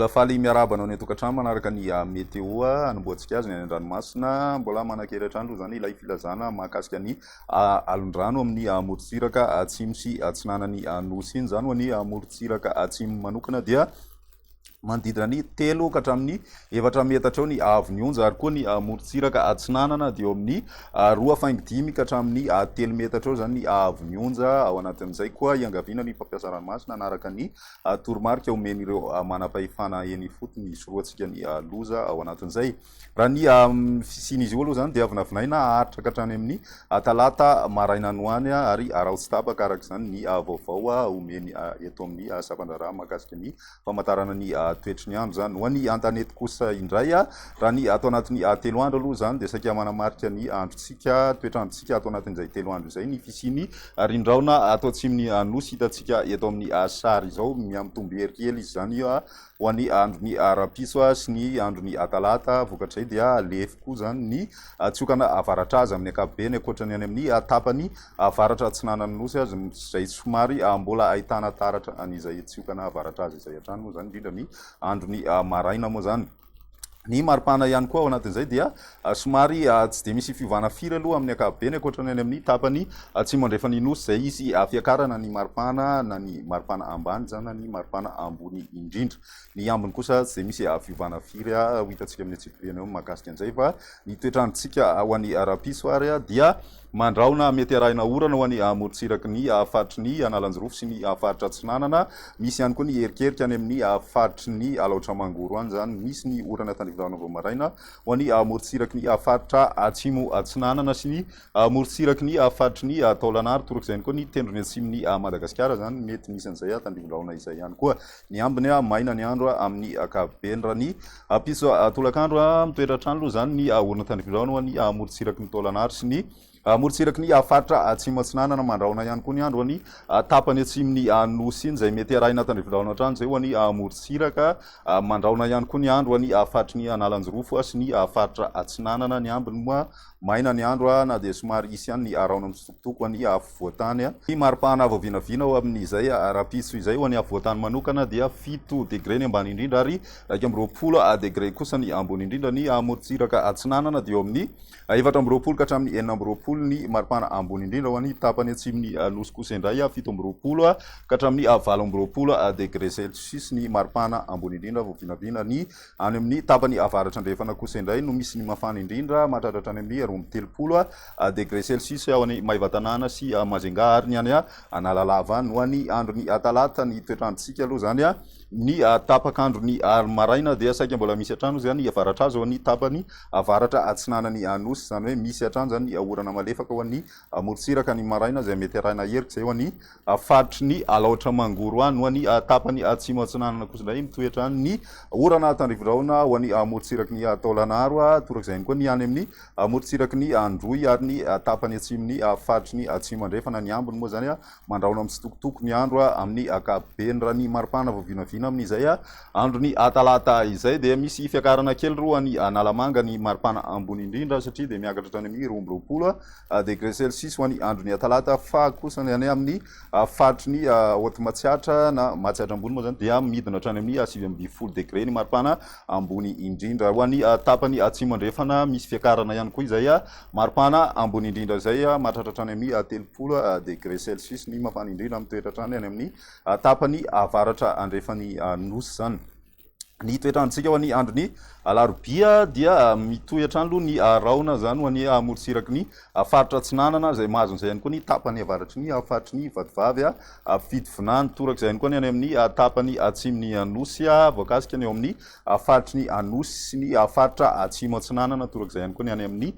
Mbola faly miarahaba anao any an-tokantrano manaraka ny météo hanombohantsika azy ny any an-dranomasina. Mbola manan-kery hatrany aloha izany ilay filazana mahakasika ny alondrano amin'ny morontsiraka atsimo sy atsinanan'ny Nosy iny. Izany ho an'ny morontsiraka atsimo manokana dia manodidina ny 3 ka hatramin'ny 4 metatra eo ny haavon'ny onja ary koa ny morontsiraka atsinanana dia eo amin'ny 2,5 ka hatramin'ny 3 metatra eo izany ny haavon'ny onja. Ao anatin'izay koa iangaviana ny mpampiasa ranomasina hanaraka ny toromarika omen'ireo manam-pahefana eny ifotony hisorohantsika ny loza ao anatin'izay. Raha ny fisian'izy io aloha izany dia vinavinaina haharitra ka hatrany amin'ny talata maraina any ho any ary araho tsy tapaka araka izany ny vaovao omeny eto amin'ny sampan-draharaha mahakasika ny famantarana ny toetry ny andro izany. Ho an'ny an-tanety kosa indray, raha ny ato anatin'ny 3 andro aloha izany dia saika manamarika ny androntsika, toetr'androntsika ato anatin'izay 3 andro izay ny fisian'ny rindraona ato atsimon'ny Nosy hitantsika eto amin'ny sary izao. Mihamitombo hery kely izy izany Ho an'ny andron'ny rahampitso sy ny andron'ny talata, vokatr'izay dia lefy koa izany ny tsiokana avaratra azy amin'ny ankapobeny, ankoatra ny any amin'ny tapany avaratra atsinanan'ny Nosy azy, izay somary mbola ahitana taratra an'izay tsiokana avaratra azy izay hatrany moa izany, indrindra ny andron'ny maraina moa izany. Ny maripana ihany koa ao anatin'izay dia somary tsy dia misy fiovana firy aloha amin'ny ankapobeny ankoatra ny any amin'ny tapany atsimo andrefan'ny Nosy izay hisy fiakarana ny maripana na ny maripana ambany izany na ny maripana ambony indrindra. Ny ambiny kosa tsy dia misy fiovana firy ho hitantsika amin'ny antsipiriany eo mahakasika an'izay fa ny toetr'androntsika ho an'ny rahampitso ary dia Mandrahona mety arahina orana ho an'ny morontsiraky ny faritry ny Analanjirofo sy ny faritra Atsinanana. Misy ihany koa ny erikerika any amin'ny faritry ny Alaotra Mangoro any izany. Misy ny orana tandrifindrahona vao maraina ho an'ny morontsiraky ny faritra Atsimo Atsinanana sy ny morontsiraky ny faritry ny Taolagnaro. Torak'izay ihany koa ny tendrony atsimon'i Madagasikara izany mety misy an'izay tandrifindrahona izay ihany koa. Ny ambiny maina ny andro amin'ny ankapobeny. Raha ny ampitso tolakandro, mitoetra hatrany aloha izany ny orana tandrifindrahona ho an'ny morontsiraky ny Taolagnaro sy ny morontsiraky ny faritra atsimo atsinanana. Mandrahona ihany koa ny andro ho an'ny tapany atsimon'ny Nosy iny izay mety arahina tandrifindrahona hatrany izay ho an'ny morontsiraka. Mandrahona ihany koa ny andro ho an'ny faritry ny Analanjirofo sy ny faritra atsinanana. Ny ambiny moa Maina ny andro na dia somary hisy ihany ny rahona mitsitokotoko any afovoan-tany. Ny maripana vao vinavina ao amin'izay rahampitso izay ho an'ny afovoan-tany manokana dia 7 degre ny ambany indrindra ary 21 degre kosa ny ambony indrindra. Ny morontsiraka atsinanana dia eo amin'ny 24 ka hatramin'ny 26 ny maripana ambony indrindra. Ho an'ny tapany atsimon'ny Nosy kosa indray 27 ka hatramin'ny 28 degre celsius ny maripana ambony indrindra vao vinavina. Ny Any amin'ny tapany avaratra andrefana kosa indray no misy ny mafana indrindra, mahatratra hatrany amin'ny 32 degre celsius ao any Maevatanàna sy Majunga ary ny any Analalava any. Ho an'ny andron'ny talata, ny toetr'androntsika aloha izany, ny tapak'andron'ny maraina dia saika mbola misy hatrany hozy ny avaratra azy ao amin'ny tapany avaratra atsinanan'ny Nosy, izany hoe misy hatrany izany ny orana malefaka ho an'ny morontsiraka ny maraina izay mety arahina herika izay ho an'ny faritry ny Alaotra Mangoro any. Ho an'ny tapany atsimo atsinanana kosa indray mitoetra any ny orana tandrifindrahona ho an'ny morontsiraky ny Taolagnaro, torak'izay ihany koa ny any amin'ny morontsiraky ny Androy ary ny tapany atsimon'ny faritry ny Atsimo Andrefana. Ny ambiny moa izany mandrahona mitsitokotoko ny andro amin'ny ankapobeny. Raha ny maripana vao vinavina amin'izay andron'ny talata izay dia misy fiakarana kely roa any Analamanga ny maripana ambony indrindra satria dia miakatra hatrany amin'ny 22 degré celsius ho an'ny andron'ny talata fa kosa ny any amin'ny faritry ny Haute Matsiatra na Matsiatra Ambony moa zany dia midina hatrany amin'ny 19 degré ny maripana ambony indrindra. Ho an'ny tapany atsimo andrefana misy fiakarana ihany koa izay maripana ambony indrindra izay mahatratra hatrany amin'ny 30 degré celsius ny mafana indrindra mitoetra hatrany any amin'ny tapany avaratra andrefan'ny nosy izany. Ny toetr'androntsika ho an'ny andron'ny alarobia dia mitohy hatrany aloha ny rahona izany ho an'ny morontsiraky ny faritra atsinanana izay mahazo an'izay ihany koa ny tapany avaratry ny faritry ny Vatovavy, Fitovinany. Torak'izay ihany koa ny any amin'ny tapany atsimon'ny Nosy, voakasika ny eo amin'ny faritry ny Anosy sy ny faritra atsimo atsinanana. Torak'izay ihany koa ny any amin'ny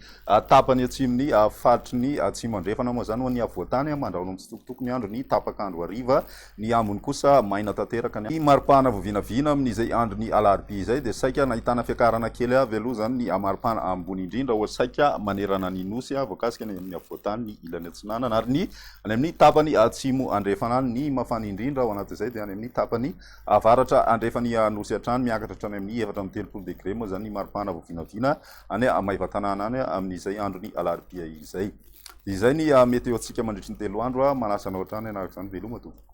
tapany atsimon'ny faritry ny Atsimo Andrefana moa izany ho an'ny afovoan-tany, mandrahona mitsitokotoko ny andro ny tapak'andro hariva. Ny ambiny kosa maina tanteraka. Ny maripana vao vinavina amin'izay andron'ny alarobia izay dia saika nahitana fiakarana kely avy aloha izany ny maripana ambony indrindra ho saika manerana ny Nosy, voakasika ny amin'ny afovoan-tany, ny ilany atsinanana ary ny any amin'ny tapany atsimo andrefana any. Ny mafana indrindra ao anatin'izay dia any amin'ny tapany avaratra andrefan'ny Nosy hatrany, miakatra hatrany amin'ny 34 degre moa izany ny maripana vao vinavina any Maevatanàna any amin'izay andron'ny alarobia izay. Izay ny météo-ntsika mandritry ny 3 andro. Manasa anao hatrany hanaraka izany. Veloma tompoko.